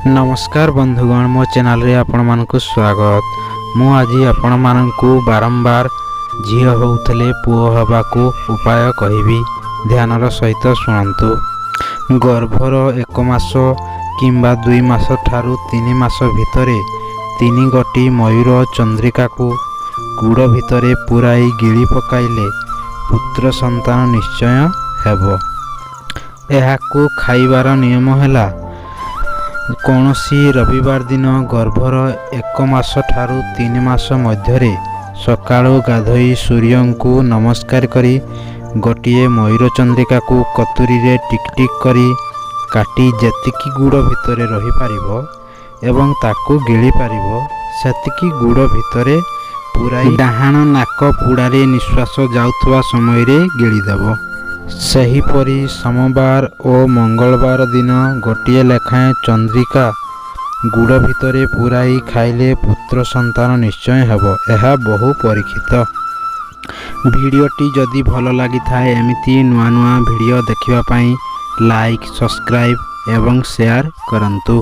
ନମସ୍କାର ବନ୍ଧୁଗଣ, ମୋ ଚ୍ୟାନେଲରେ ଆପଣମାନଙ୍କୁ ସ୍ୱାଗତ। ମୁଁ ଆଜି ଆପଣମାନଙ୍କୁ ବାରମ୍ବାର ଝିଅ ହେଉଥିଲେ ପୁଅ ହେବାକୁ ଉପାୟ କହିବି। ଧ୍ୟାନର ସହିତ ଶୁଣନ୍ତୁ। ଗର୍ଭର 1 ମାସ କିମ୍ବା 2 ମାସ ଠାରୁ 3 ମାସ ଭିତରେ ତିନି ଗୋଟି ମୟୂର ଚନ୍ଦ୍ରିକାକୁ ଗୁଡ଼ ଭିତରେ ପୂରାଇ ଗିଳି ପକାଇଲେ ପୁତ୍ର ସନ୍ତାନ ନିଶ୍ଚୟ ହେବ। ଏହାକୁ ଖାଇବାର ନିୟମ ହେଲା, କୌଣସି ରବିବାର ଦିନ ଗର୍ଭର 1 ମାସ ଠାରୁ 3 ମାସ ମଧ୍ୟରେ ସକାଳୁ ଗାଧୋଇ ସୂର୍ଯ୍ୟଙ୍କୁ ନମସ୍କାର କରି ଗୋଟିଏ ମୟୂର ଚନ୍ଦ୍ରିକାକୁ କତୁରୀରେ ଟିକ୍ ଟିକ୍ କରି କାଟି ଯେତିକି ଗୁଡ଼ ଭିତରେ ରହିପାରିବ ଏବଂ ତାକୁ ଗିଳିପାରିବ, ସେତିକି ଗୁଡ଼ ଭିତରେ ପୂରାଇ ଡାହାଣ ନାକ ପୁଡ଼ାରେ ନିଶ୍ୱାସ ଯାଉଥିବା ସମୟରେ ଗିଳିଦେବ। ସେହିପରି ସୋମବାର ଓ ମଙ୍ଗଳବାର ଦିନ ଗୋଟିଏ ଲେଖାଏଁ ଚନ୍ଦ୍ରିକା ଗୁଡ଼ ଭିତରେ ପୂରାଇ ଖାଇଲେ ପୁତ୍ର ସନ୍ତାନ ନିଶ୍ଚୟ ହେବ। ଏହା ବହୁ ପରୀକ୍ଷିତ। ଭିଡ଼ିଓଟି ଯଦି ଭଲ ଲାଗିଥାଏ, ଏମିତି ନୂଆ ନୂଆ ଭିଡ଼ିଓ ଦେଖିବା ପାଇଁ ଲାଇକ୍, ସବସ୍କ୍ରାଇବ୍ ଏବଂ ସେୟାର କରନ୍ତୁ।